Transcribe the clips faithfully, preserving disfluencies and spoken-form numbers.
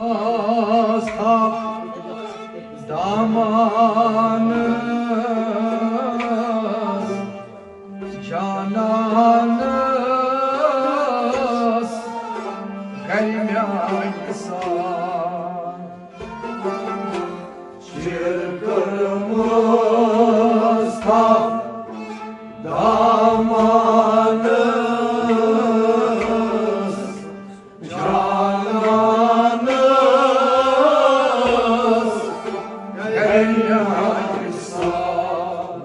آس تھپھ دامانس، جانانس گرِ میانہِ سان۔ چِر کٔرمٕژ تھپھ دامانس، جانانس گرِ میانہِ سان۔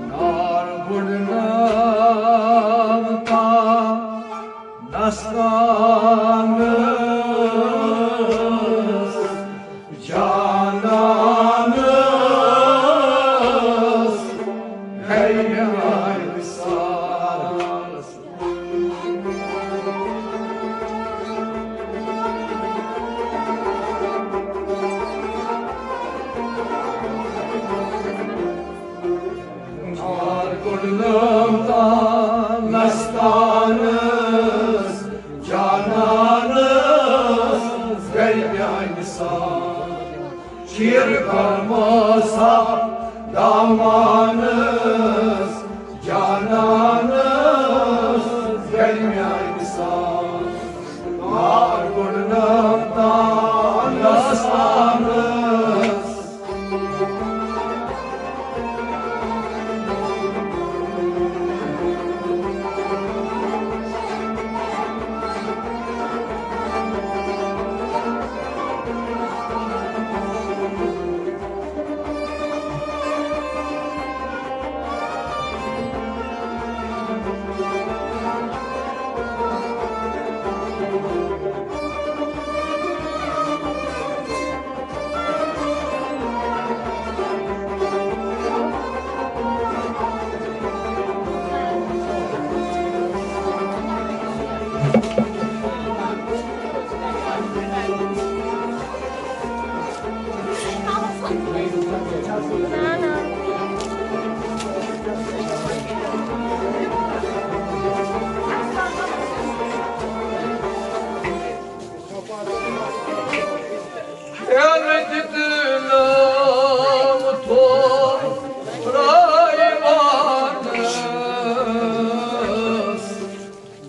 نار بُڈنم تا نستانس، جانانس گرِ میانہِ سان۔ نار کوٚڑنم تا نستانس، جانانس گرِ میانہِ سان۔ چِر کٔرمٕژ تھپھ دامانس، جانانس گرِ میانہِ سان۔ نار کوٚڑنم تا نستانس۔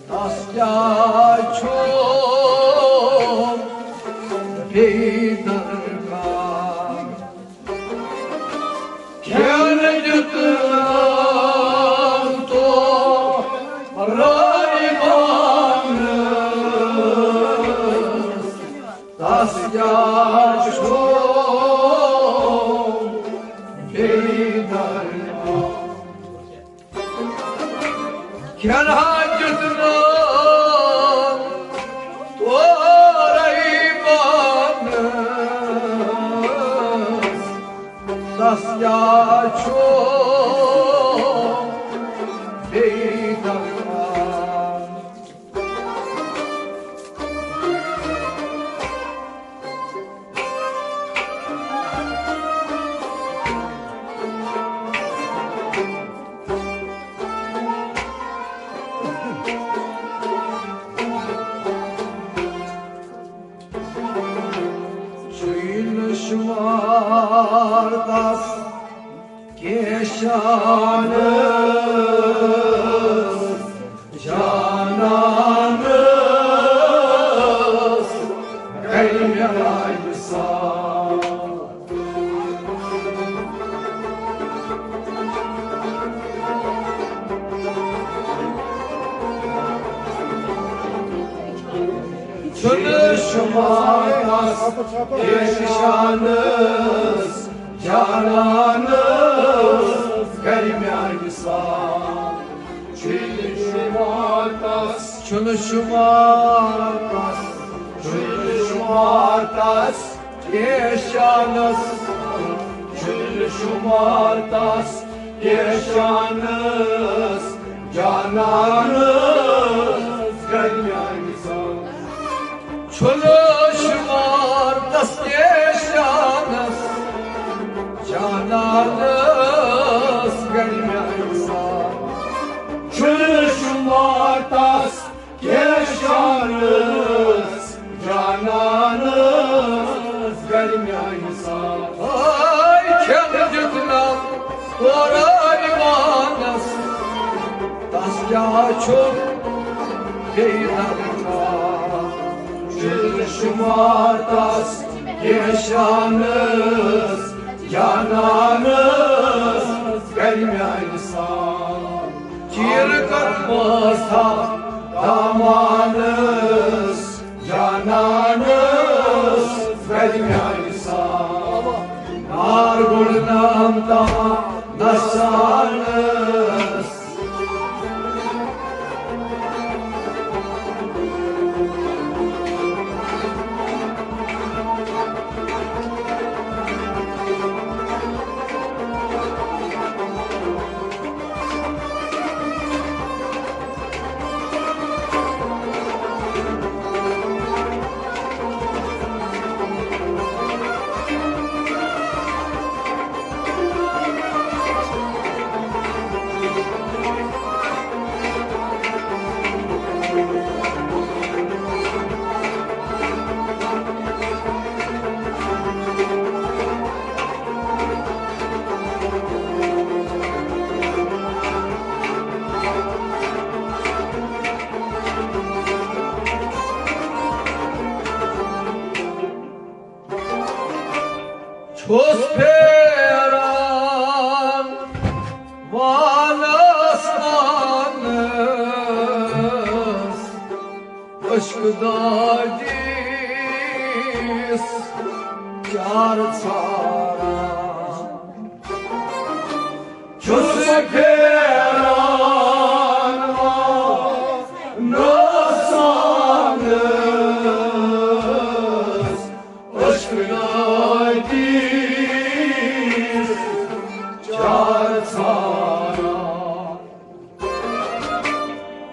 تس کیٛاہ چھُ بیٚیہِ درکار؟ کھٮ۪ن دیُتنم تورے پانس، تس کیٛاہ چھُ بیٚیہِ درکار؟ کھٮ۪ن ہا دیُتنم تورے پانس، تس کیٛاہ چھُ بیٚیہِ درکار؟ چھُے نہٕ شُمار تس کینٛہہ شانس، جانانس گرِ میانہِ سان۔ چھُنہٕ شُمار تس کینٛہہ شانس، جانانس گرِ میانہِ سان۔ چھُنہٕ شُمار تس، چھُنہٕ شُمار تس، چھُنہٕ شُمار تس کینٛہہ شانس، چھُنہٕ شُمار تس کینٛہہ شانس، جانانس گرِ میانہِ سان۔ چھُنہٕ شُمار تس کینٛہہ شانس، جانانس گرِ میانہِ سان۔ چھُنہٕ شُمار تس کینٛہہ شانس، چھُ بیٚیہِ درکار۔ چھُنہٕ شُمار تس کینٛہہ شانس جانانس، کرِ میانہِ سان۔ چیٖرٕ کرمس تھپھ دامانس جانانس، کرِ میانہِ سان۔ نار گُنڈنم تام نسانس۔ چھُس پھیران وانس وانس، عشق دادیس چار ژھاران۔ چھُس پھیران وانس وانس، عشق دادیس چار ژھاران۔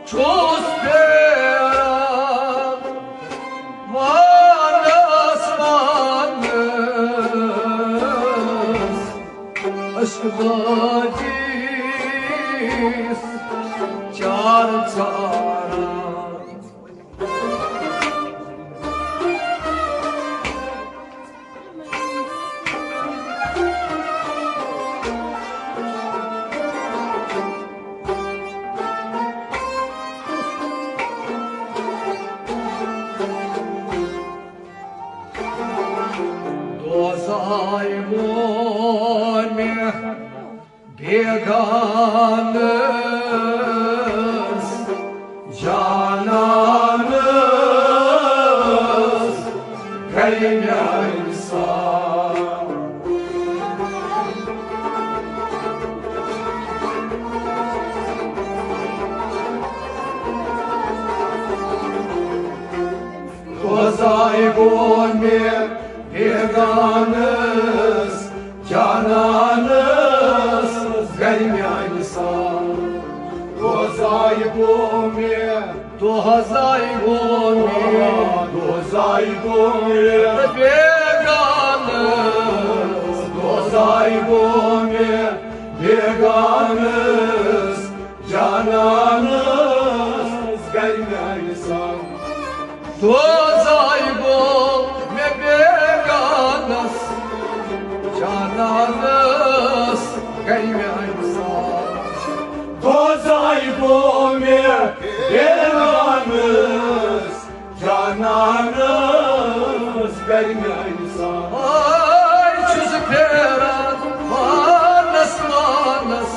چھُس پھیران وانس وانس، عشق دادیس چار ژھاران۔ دوزاے ووٚن مےٚ بیگانس جانانس، گرِ میانہِ سان۔ دوزاے ووٚن مےٚ بیگانس جانانس، گرِ میانہِ سان۔ دوزاے ووٚن مےٚ، دوزاے ووٚن مےٚ، دوزاے ووٚن مےٚ بیگانس، دوزاے ووٚن مےٚ بیگانس جانانس، گرِ میانہِ سان۔ دوزاے گوٚو مےٚ بیگانس جانانس، گرِ میانہِ سان۔ دوزاے گوٚو مےٚ بیگانس جانانس، گرِ میانہِ سان۔ آے چھُس پھیران پانس پانس،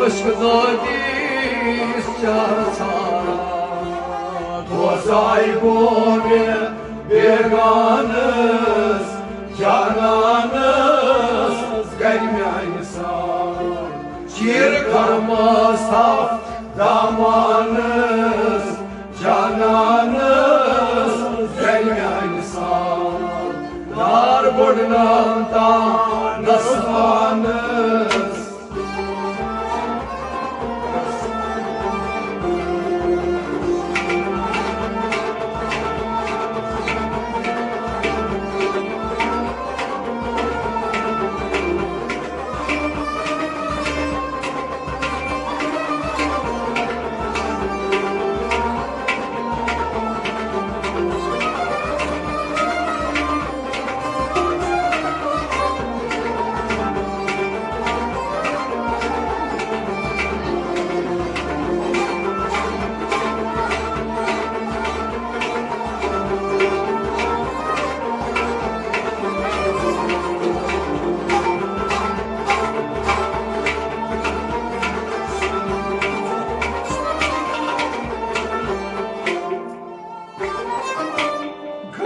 عشق دادیس چار ژھاران۔ دوزاے گوٚو مےٚ بیگانس جانانس، گرِ میانہِ سان۔ چیٖرٕ کرمس تھپھ دامانس جانانس، گرِ میانہِ سان۔ نار گُنڈنم تام نسانس۔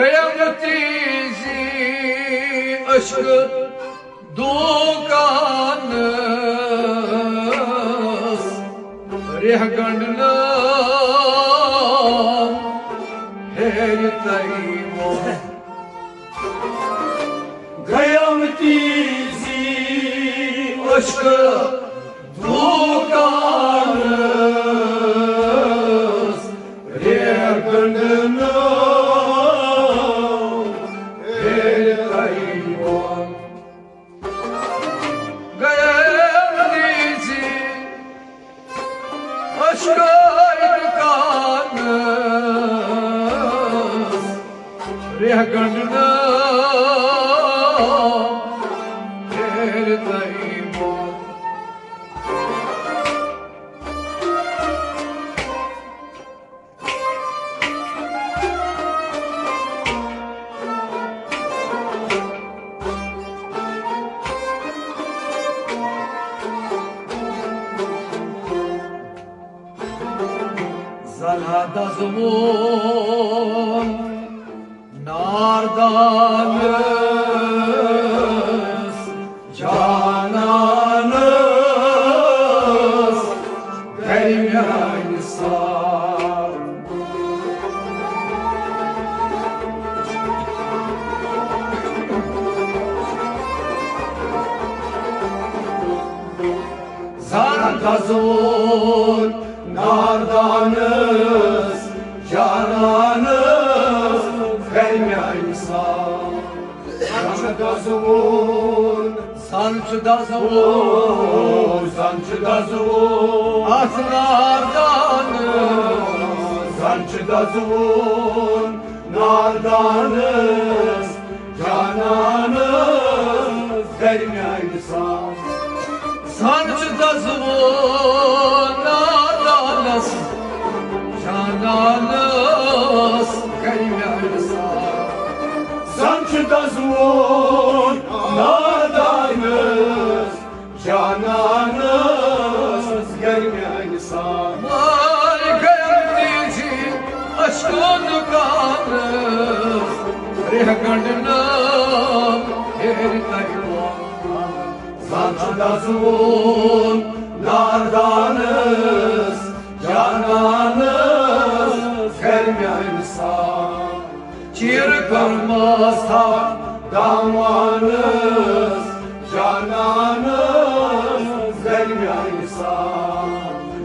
گٔیم تیزی عشقہٕ دوکانس، ریح گنڈنس ہیرِ تیمور۔ گٔیم تیزی عشقہٕ دوکانس، ریح گنڈنس ہیرِ تیمور۔ گٔیم تیزی عشقہٕ دوکانس، ریح گنڈنس ہیرِ تیمور۔ زن ہا دزوُن ناردانس، جانانس گرِ میانہِ سان۔ زن دزوُن ناردانس، جانانس گرِ میانہِ سان۔ زن دزوُن، زن چھُ دزوُن، زن چھُ دزوُن اتھ ناردانس۔ زن چھُ دزوُن ناردانس، جانانس گرِ میانہِ سان۔ زن چھُ دزوُن ناردانس، جانانس گرِ میانہِ سان۔ زن چھُ دزوُن ناردانس، جانانس گرِ میانہِ سان۔ مال گرِ تیزی عشقہٕ دوکانس، ریح گنڈنس ہیرِ تیمور۔ زن چھُ دزوُن ناردانس، جانانس گرِ میانہِ سان۔ چیرٕ کٔرمٕژ تھپھ دامانس، جانانس گرِ میانہِ سان۔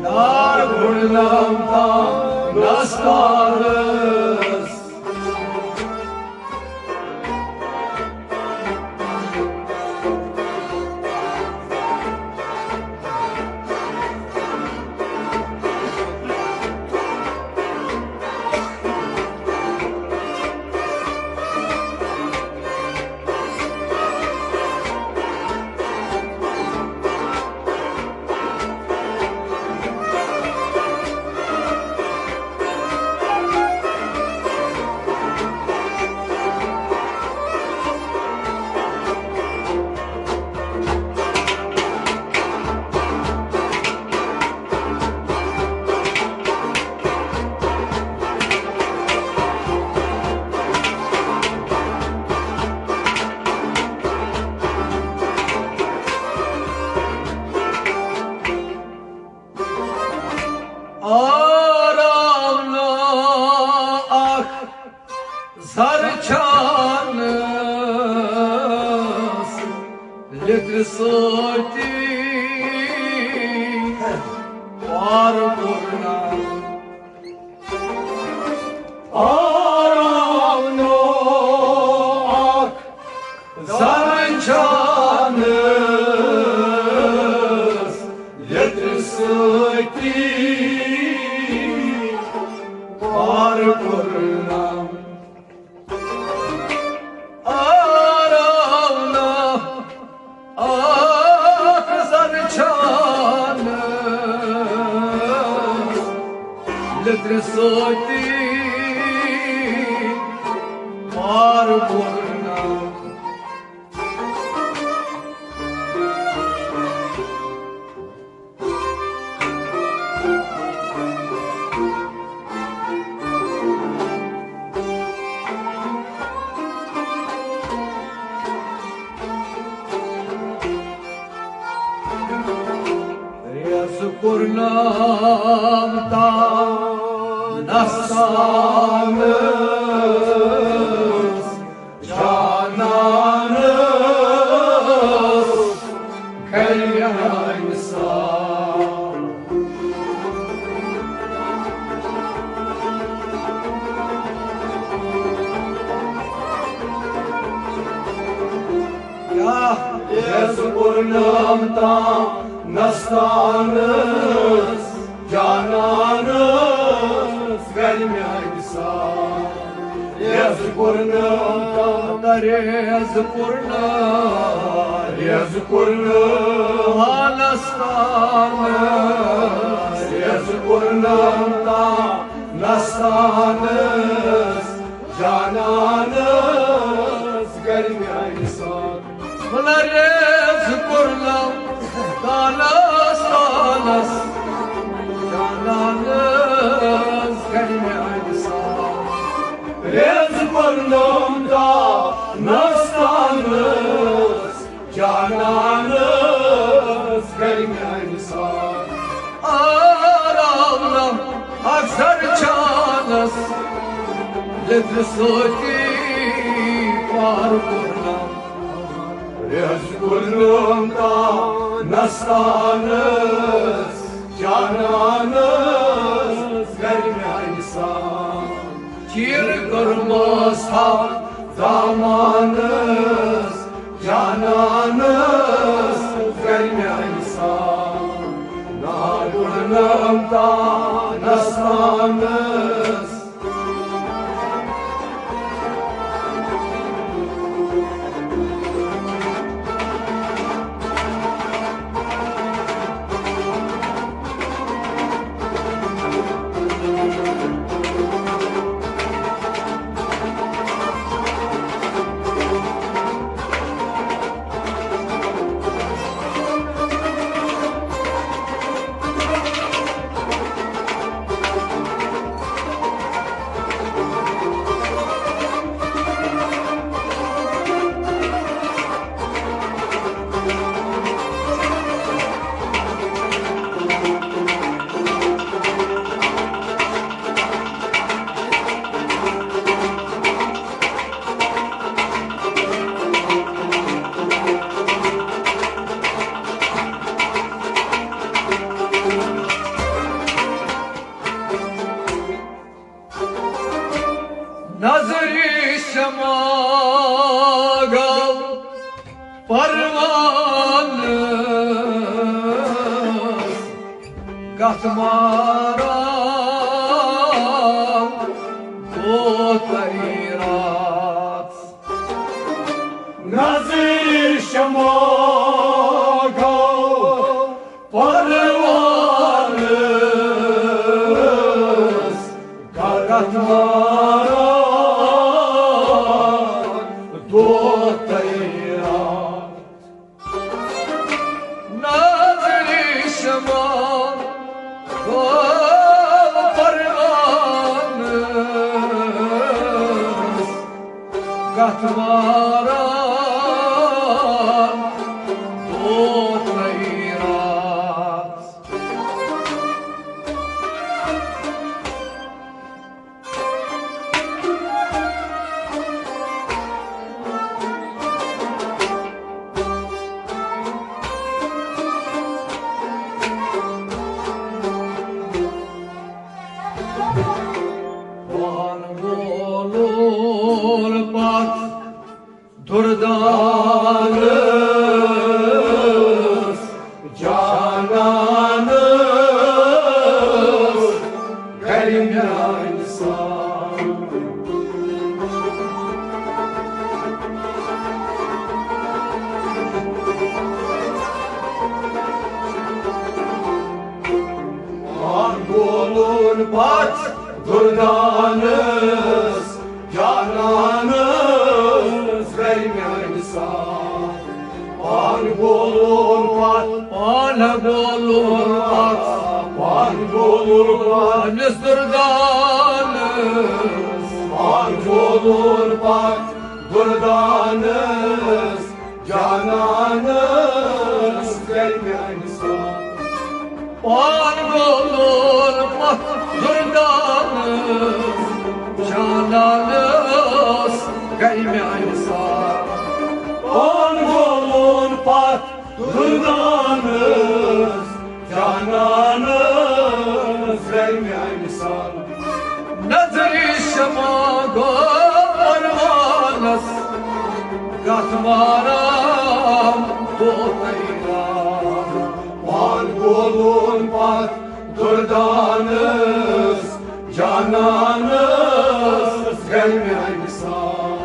نار گُنڈنم تام نستانس۔ آرام نہٕ اکھ زر چھانس لیٚدرِ سۭتی پار کوٚرنم۔ آرام نہٕ اکھ زر چھانس لیٚدرِ سۭتی پار کوٚرنم۔ آرام نہٕ اکھ زر چھانس لیٚدرِ سۭتی پار کوٚرنم۔ نام تام نستانس جانانس گرِ میانہِ سان۔ کیٛاہ یس پورنم تام نستانس جانانس گرِ میانہِ سان۔ ریز پورنم تام، ریز پورنم، ریز پورنم نستانس، ریز پورنم تام نستانس جانانس گرِ میانہِ سان۔ ولا ریز پورنم تام نستانس جانانس گرِ میانہِ سان۔ ریز پورنم تام نستانس جانانس گرِ میانہِ سان۔ آرام نم اکثر چانس لطف سۭتی پار پورنم۔ ریز پورنم تام نستانس جانانس گرِ میانہِ سان۔ چیٖر کٔرمٕژ تھپھ دامانس جانانس گرِ میانہِ سان۔ نار پورنم تام نستانس۔ نظرِ شمع گوٚو پروانس کتھ ماران کوتاہی راتھ۔ نظرِ شمع گوٚو پروانس کتھ ماران کوتاہی راتھ۔ نظرِ شمع گوٚو پروانس کتھ ماران کوتاہی راتھ۔ پان وولُر پتھ دُردانس جانانس گرِ میانہِ سان۔ پان وولُن پتھ دُردانس جانانس گرِ میانہِ سان۔ پان وولُن پتھ، پان وولُن پتھ، پان وولُن پتھ أمِس دُردانس۔ پان وولُن پتھ دُردانس جانانس گرِ میانہِ سان۔ پان گولُن پتھ دُردانس، جانانس گرِ میانہِ سان۔ پان گولُن پتھ دُردانس، جانانس گرِ میانہِ سان۔ نظرِ شمع گوٚو پروانس، کتھ مارام گوٚو حیران۔ پان گولُن پتھ دُردانس، جانانس گرِ میانہِ سان۔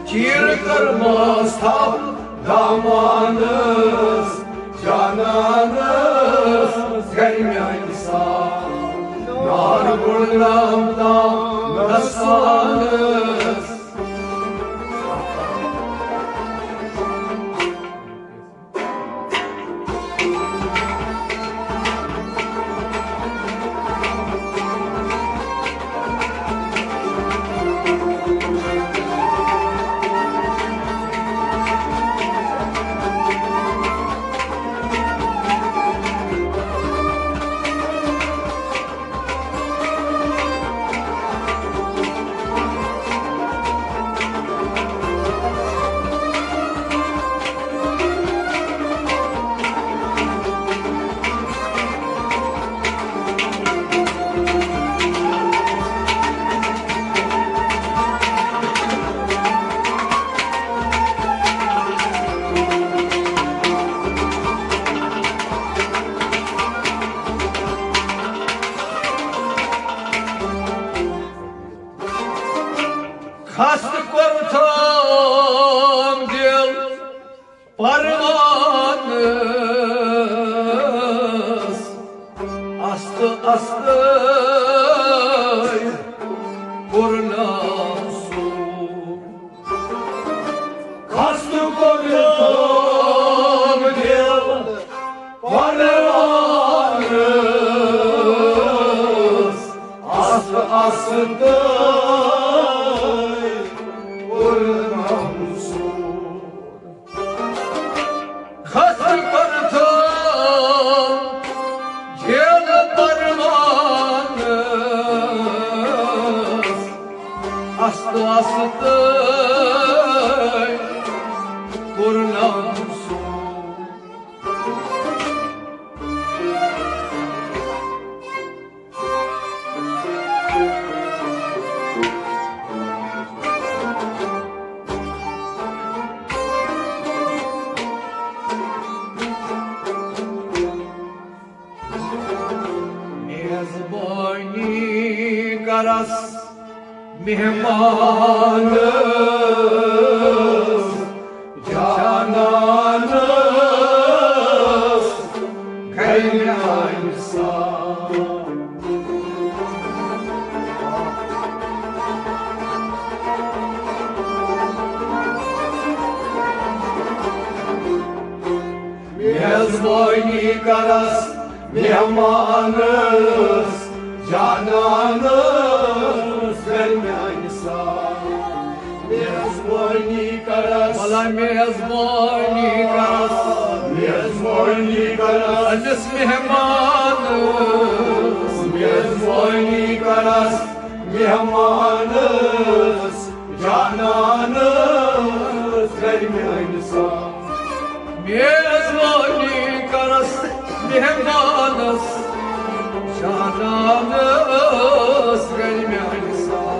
چیٖر کٔرمَس تھپھ دامانس، جانانس گرِ میانہِ سان۔ نار گوٚنڈرام تام دستانس۔ خستہٕ کوٚرتھم دِل پروانس، استہٕ استہٕ کوٚرنم سوٗر۔ خستہٕ کوٚرتھم دِل پروانس، استہٕ استہٕ کوٚرنم سوٗر۔ خستہٕ کوٚرتھم دِل پروانس، استہٕ استہٕ کوٚرنم سوٗر۔ میزبٲنی کرس مہمانس، جانانس گرِ میانہِ سان۔ میزبٲنی کرس مہمانس، جانانس گرِ میانہِ سان۔ میزبٲنی کرس، بلا میزبٲنی کرس، میزبٲنی کرس أمِس مہمانس۔ میزبٲنی کرس مہمانس، جانانس گرِ میانہِ سان۔ میزبٲنی کرس مہمانس، جانانس گرِ میانہِ سان۔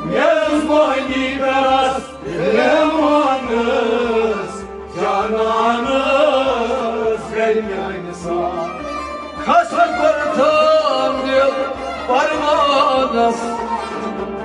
میزبٲنی کرس مہمانس، جانانس گرِ میانہِ سان۔ خستہٕ کوٚرتھم دِل پروانس،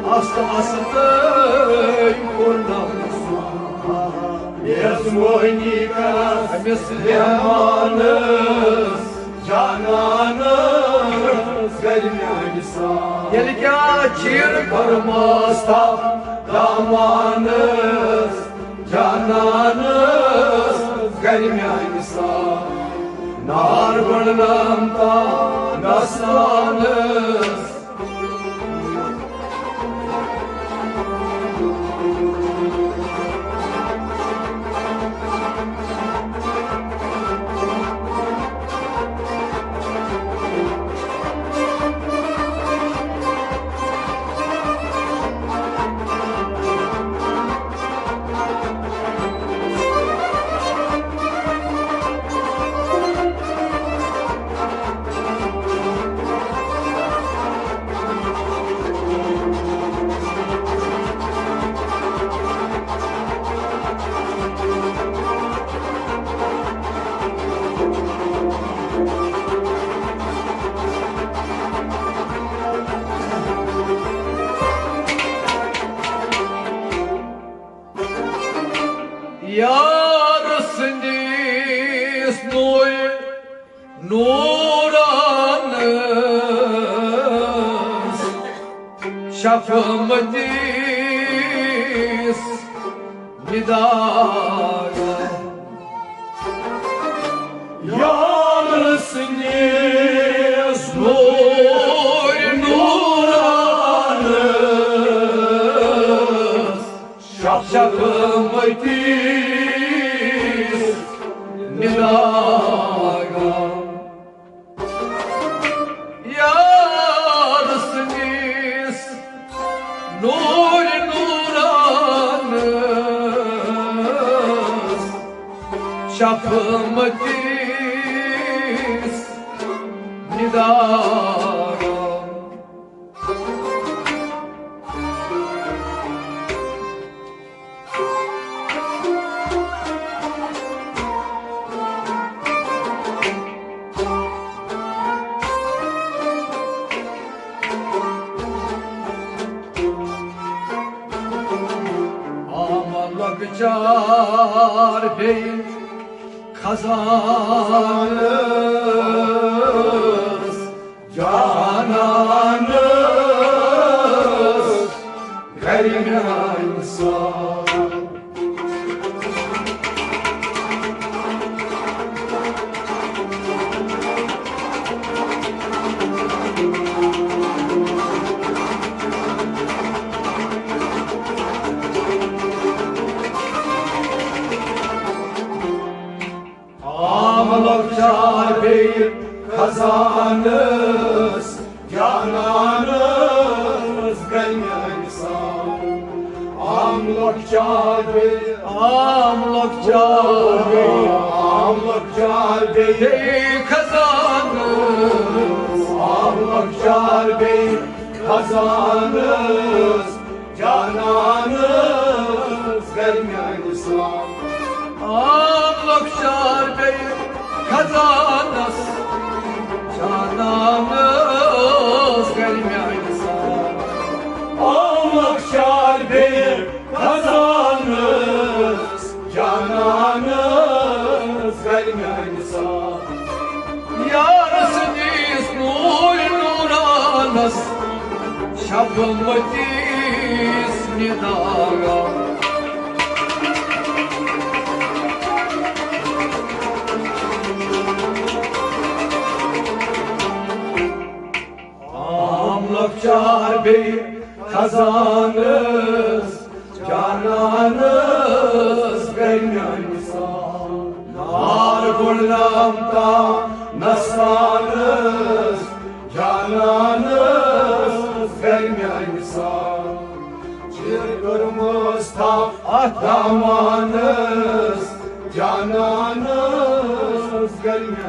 استہٕ استہٕ کوٚرنم سوٗر۔ میزبٲنی کرس أمِس مہمانس، جانانس گرِ میانہِ سان۔ ییٚلہِ کیٛاہ چیٖر کوٚرمس تھپھ دامانس، جانانس گرِ میانہِ سان۔ نار گوٚنڈرام تام دستانس۔ یار سٕنٛدِس نوٗرِ نوٗرانَس شفمتِس ندا۔ یار سٕنٛدِس نوٗرِ نوٗرانَس شفمتِس ندا۔ یار سٕنٛدِس نوٗرِ نوٗرانَس شفمتِس ندا۔ آمہ لۄکچار بیٚیہِ خزانس جانانس گرِ میانہِ سان۔ آمہ لۄکچار بیٚیہِ خزانس جانانس گرِ میانہِ سان۔ آمہ لۄکچار بیٚیہِ، آمہ لۄکچار بیٚیہِ، آمہ لۄکچار بیٚیہِ بیٚیہِ خزانس۔ آمہ لۄکچار بیٚیہِ خزانس جانانس گرِ میانہِ سان۔ آمہ لۄکچار بیٚیہِ خزانس جانانس گرِ میانہِ سان۔ آمہ لۄکچار بیٚیہِ خزانس جانانس گرِ میانہِ سان۔ یار سٕنٛدِس نوٗرِ نوٗرانس شفمتِس ندا۔ آمہ لۄکچار بیٚیہِ خزانس جانانس گرِ میانہِ سان۔ نار گۄڈنام تام نستانس جانانس گرِ میانہِ سان۔ چیٖر کٔرمٕژ تھپھ اتھ دامانس جانانس گرِ میانہِ